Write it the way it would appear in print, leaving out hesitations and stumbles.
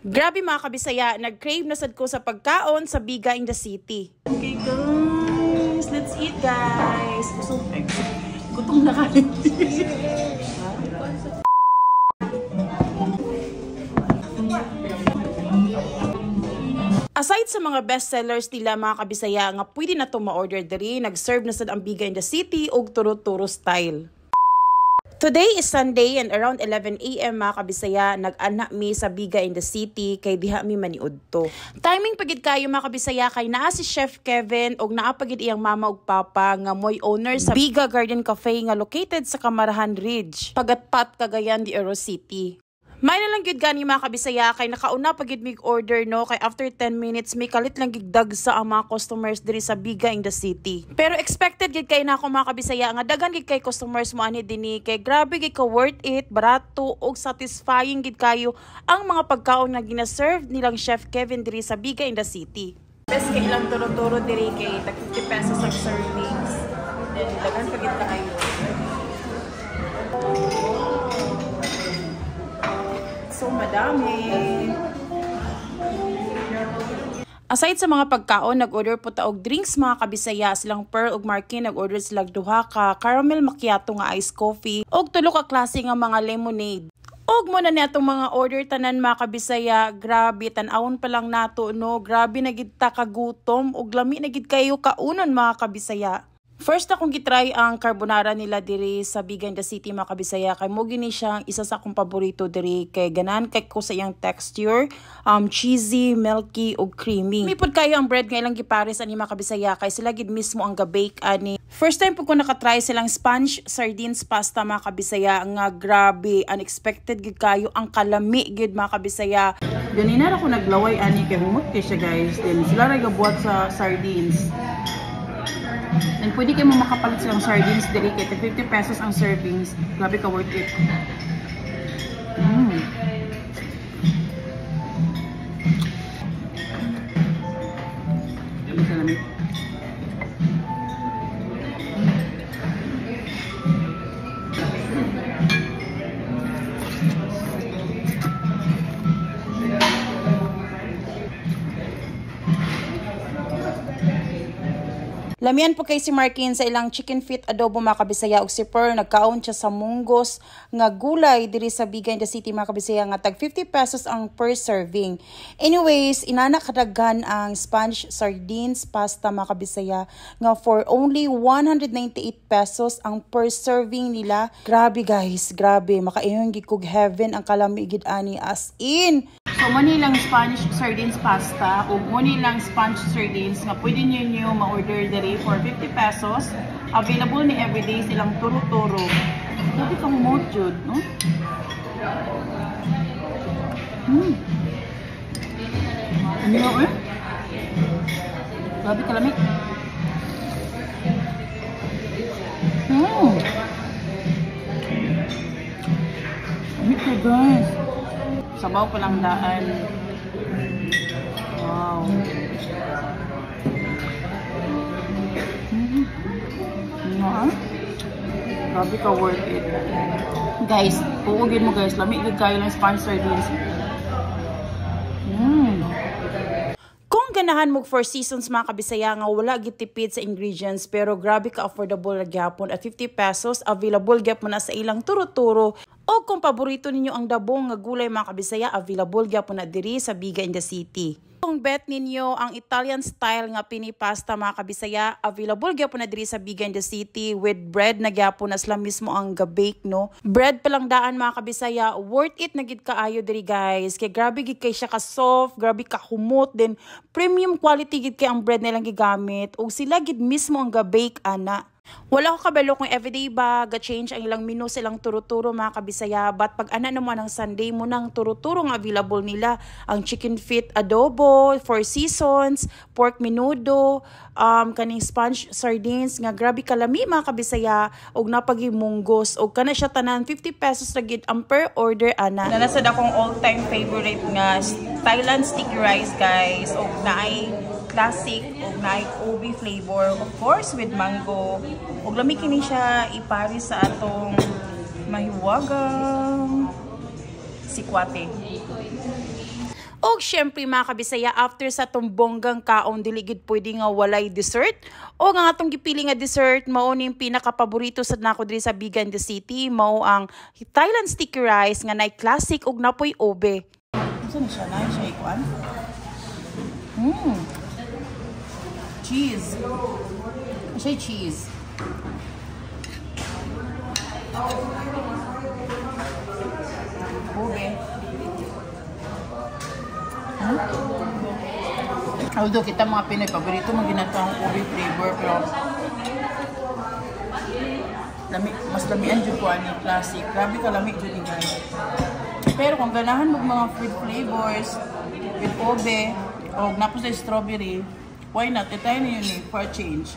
Grabe, mga kabisaya, nag-crave na sad ko sa pagkaon sa Biga in the City. Okay guys, let's eat, guys. Busog ay, gutom na kayo. Aside sa mga best sellers nila, mga kabisaya, nga pwede na to ma-order diri, nag-serve na sad ang Biga in the City og turo-turo style. Today is Sunday and around 11 a.m., mga kabisaya, nag-ana mi sa Biga in the City kay diha mi maniudto. Timing pagid kayo, mga kabisaya, kay naa si Chef Kevin og naa pagid iyang mama ug papa nga moy owner sa Biga Garden Cafe nga located sa Camarahan Ridge, Pagatpat, Cagayan de Oro City. May na lang gyud gani, mga kabisaya, kay nakauna pa gyud mig order, no, kay after 10 minutes may kalit lang gigdag sa ang mga customers diri sa Biga in the City. Pero expected gyud kay nako, mga kabisaya, nga daghan gyud kay customers mo ani dinhi kay grabe gyud ka worth it, barato ug satisfying gyud kayo ang mga pagkaon nga gina-serve nilang Chef Kevin diri sa Biga in the City. Best kay ilang turo-turo diri kay tag 50 pesos ang servings. Then daghan pa gyud kaayo. So madami. Aside sa mga pagkaon, nag-order po ta og drinks, mga kabisaya. Silang Pearl ug Markin, nag-order sila duha ka caramel macchiato nga iced coffee ug tulo ka klase nga mga lemonade. Og mo na ni atong mga order tanan, mga kabisaya, grabe, tan-awon pa lang nato, no, grabe na gid ta kagutom ug lami na gid kayo kaunon, mga kabisaya. First akong gitry ang carbonara nila diri sa Biga in the City, mga kabisaya, kay mo gini siyang isa sa akong paborito diri kay ganan kay ko sa iyang texture, cheesy, milky ug creamy. Mipod kayo ang bread nga ilang gipares ani, mga kabisaya, kay sila gid mismo ang ga-bake ani. First time po ko nakatry silang sponge sardines pasta, mga kabisaya, nga grabe, unexpected gid kayo ang kalami gid, mga kabisaya. Ganina ra ko naglaway ani kay humot kay siya, guys. Then sila ra gabuhat sa sardines. And pwede kayo mo makapalit silang sardines diri kay 50 pesos ang servings. Grabe ka worth it. Salamat. Lamian po kay si Markin sa ilang chicken feet adobo, mga kabisaya, ug si Pearl nagkaon siya sa munggos nga gulay diri sa Biga in the City, mga kabisaya, nga tag 50 pesos ang per serving. Anyways, inana kadaghan ang sponge sardines pasta, mga kabisaya, nga for only 198 pesos ang per serving nila. Grabe guys, grabe, makaingon gid kog heaven ang kalami gid ani, as in. So, mo nilang Spanish sardines pasta o mo nilang sponge sardines nga pwede niyo ma-order diri for 50 pesos. Available ni everyday silang turo-turo. Grabe kang humot jud, no? Ano eh? Grabe kalami. Lamig ko, guys. Sabaw pa lang daan. Wow. Ano? Grabe ka worth it. Guys, uugin mo guys. Lami gid kayo ng sponge sardines. Kung ganahan mo Four Seasons, mga kabisaya, nga wala gitipid sa ingredients pero grabe ka affordable ra gyapon at 50 pesos, available gyapon na sa ilang turo-turo. O kung paborito ninyo ang dabong nga gulay, mga kabisaya, available gyapon na diri sa Biga in the City. Kung bet ninyo ang Italian style nga pinipasta, mga kabisaya, available gyapon na diri sa Biga in the City with bread na gyapon na sila mismo ang ga-bake, no. Bread pa lang daan, mga kabisaya, worth it na gid kaayo diri, guys. Kay grabe gid kay siya ka soft, grabe ka humot, then premium quality gid kay ang bread nilang gigamit ug sila gid mismo ang ga-bake ana. Wala ko kabalo kung everyday ba ga-change ang ilang menu silang turo-turo, mga kabisaya, but pag ana naman ang Sunday mo nang turo-turo nga available nila ang chicken feet adobo, Four Seasons, pork menudo, kaning sponge sardines nga grabe kalami, mga kabisaya, og napagi munggos og kana siya tanan 50 pesos ra gid ang per order ana. Nanasad akong all-time favorite nga Thailand sticky rice, guys, og naay classic og naay ubi flavor, of course with mango. Ug lami kini siya ipari sa atong mahiwagang sikwate. Og syempre, mga kabisaya, after sa atong bonggang kaon, dili gid pwede nga walay dessert. O nga atong gipili nga dessert mao ning pinaka-paborito sad nako diri sa Biga in the City, mao ang Thailand sticky rice nga nay classic ug napoy ube. Unsa ni siya? Nay siya ikuan? Cheese. Siya cheese. Ube. Although kita mga Pinoy, paborito mo ginataang ube flavor, pero lami, mas lamian jud ko ani classic. Grabe ka lami jud ni, guys. Pero kung ganahan mo mga fruit flavors with ube o napos sa strawberry, why not? Itry niyo ni for a change.